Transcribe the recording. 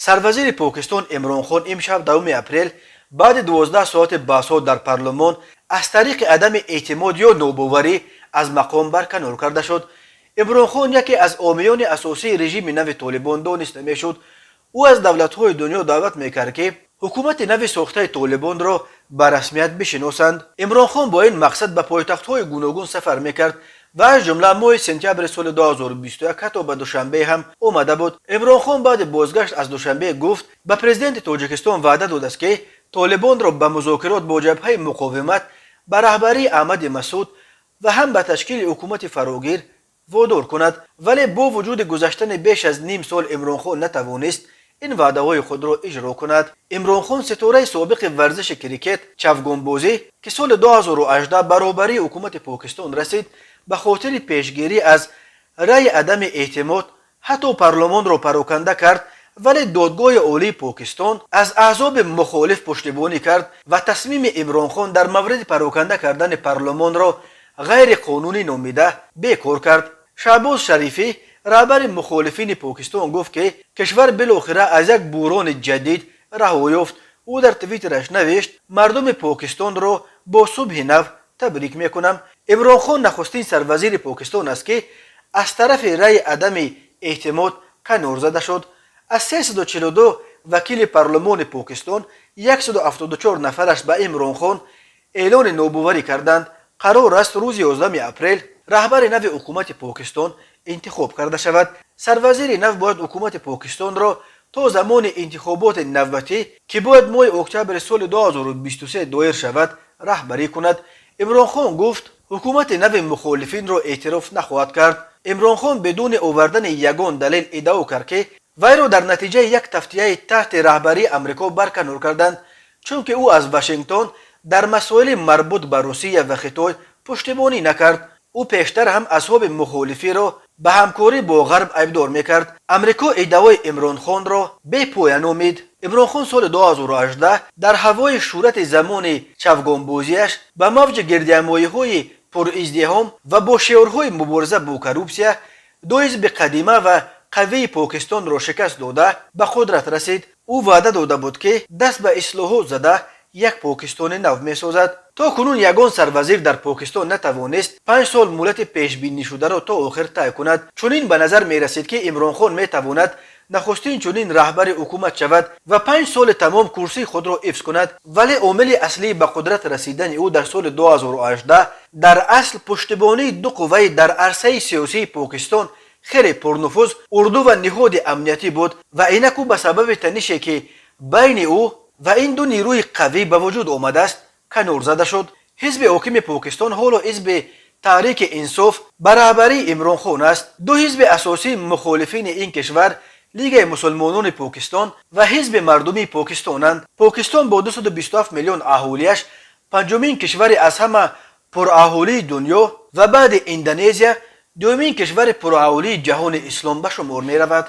Сарвазири Покистон Имронхон имшаб, 10 апрел, баъди 12 соати баҳсҳо дар парлумон аз тариқи адами эътимод ё нобоварӣ аз мақом барканор карда шуд. Имронхон яке аз ҳомиёни асосии режими нави Толибон дониста мешуд. Ӯ аз давлатҳои дунё даъват мекард, ки ҳукумати нави сохтаи Толибонро ба расмият бишиносанд. Имронхон бо ин мақсад ба пойтахтҳои гуногун сафар мекард ва аз ҷумла моҳи сентябри соли 2021 ҳатто ба Душанбе ҳам омада буд. Имронхон баъди бозгашт аз Душанбе гуфт, ба президенти Тоҷикистон ваъда додааст, ки Толибонро ба музокирот бо Ҷабҳаи муқовимат ба раҳбарии Аҳмади Масуд ва ҳам ба ташкили ҳукумати фарогир водор кунад. Вале бо вуҷуди гузаштани беш аз ним сол Имронхон натавонист ин ваъдаҳои худро иҷро кунад. Имронхон, ситораи собиқи варзиши крикет, чавгонбозӣ, ки соли 2018 ба роҳбарии ҳукумати Покистон расид, ба хотири пешгирӣ аз раъи адами эътимод ҳатто парлумонро пароканда кард. Вале Додгоҳи Олии Покистон аз аҳзоби мухолиф пуштибонӣ кард ва тасмими Имронхон дар мавриди пароканда кардани парлумонро ғайриқонунӣ номида, бекор кард. Шаҳбоз Шарифӣ, раҳбари мухолифини Покистон, гуфт, ки кишвар билохира аз як буҳрони ҷадид раҳо ёфт. Ӯ дар Твиттераш навишт: «Мардуми Покистонро бо субҳи нав табрик мекунам». Имронхон нахустин сарвазири Покистон аст, ки аз тарафи раъи адами эътимод канор зада шуд. Аз 342 вакили парлумони Покистон 174 нафараш ба Имронхон эълони нобоварӣ карданд. Қарор аст, рӯзи 11 апрел раҳбари нави ҳукумати Покистон интихоб карда шавад. Сарвазири нав бояд ҳукумати Покистонро то замони интихоботи навбатӣ, ки бояд моҳи октябри соли 2023 доир шавад, раҳбарӣ кунад. Имронхон гуфт, ҳукумати нави мухолифинро эътироф нахоҳад кард. Имронхон бидуни овардани ягон далел иддао кард, ки вайро дар натиҷаи як тавтияи таҳти раҳбарии Амрико барканор карданд, чунки ӯ аз Вашингтон дар масоили марбут ба Русия ва Хитой пуштибонӣ накард. Ӯ пештар ҳам аҳзоби мухолифиро ба ҳамкорӣ бо Ғарб айбдор мекард. Амрико иддаои Имронхонро бепоя номид. Имронхон соли 2018 дар ҳавои шӯҳрати замони чавгонбозиаш ба мавҷи гирдиҳамоиҳои пуриздиҳом ва бо шиорҳои мубориза бо коррупсия ду ҳизби қадима ва қавии Покистонро шикаст дода, ба қудрат расид. Ӯ ваъда дода буд, ки даст ба ислоҳот зада, як Покистони нав месозад. То кунун ягон сарвазир дар Покистон натавонист 5 сол муҳлати пешбинишударо то охир тай кунад. Чунин ба назар мерасид, ки Имронхон метавонад нахустин чунин раҳбари ҳукумат шавад ва 5 соли тамом курсии худро ҳифз кунад. Вале омили аслии ба қудрат расидани ӯ дар соли 2018 дар асл пуштибонии ду қувваи дар арсаи сиёсии Покистон хеле пурнуфуз, урду ва ниҳоди амниятӣ буд. Ва инак ӯ ба сабаби танише, ки байни ӯ ва ин ду нерӯи қавӣ ба вуҷуд омадааст, канор зада шуд. Ҳизби ҳокими Покистон ҳоло Ҳизби Таҳрики Инсоф ба раҳбарии Имронхон аст. Ду ҳизби асосии мухолифини ин кишвар Лигаи мусулмонони Покистон ва Ҳизби мардумии Покистонанд. Покистон бо 227 миллион аҳолиаш панҷумин кишвари аз ҳама пураҳолии дунё ва баъди Индонезия дуюмин кишвари пураҳолии ҷаҳони ислом ба шумор меравад.